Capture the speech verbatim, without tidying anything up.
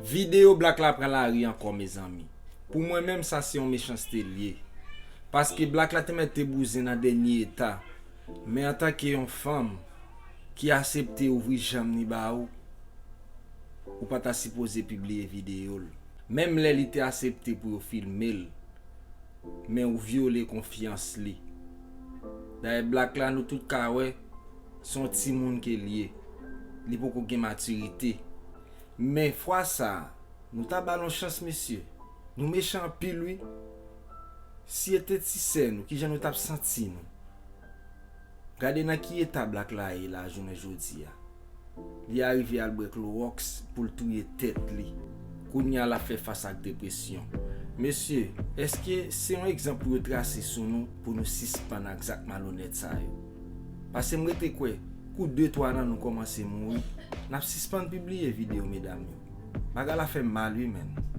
Videyo Black la pran lari ankò, mezanmi. Pou mwen menm, sa se yon mechanste l ye. Paske Black la te mèt te bouzen nan dènye eta. Men antanke yon fanm ki asepte ouvri janm ni ba ou, ou pa ta sipoze pibliye videyo l. Menm lè li te asepte pou yo filme l, men ou vyole konfyans li. Dayè Black la, nou tout ka wè, se yon timoun ke l ye. Li poko gen matirite. Men fwa sa a, nou ta ba l yon chans, mesye. Nou mechan anpil, wi. Si e te ti sè nou, kijan nou t ap santi nou? Gade nan ki eta Black la ye la jounen jodi a. Li arive al bwè klowòks pou l touye tèt li. Kounye a l ap fè fas ak depresyon. Mesye, èske se yon egzanp pou yo trase sou nou, pou nou sispann ak zak malonèt sa yo? Paske m rete kwè, kou de twa nan nou kòmanse mouri, n ap sispann pibliye videyo medam yo. Bagay la fè m mal, wi, menn.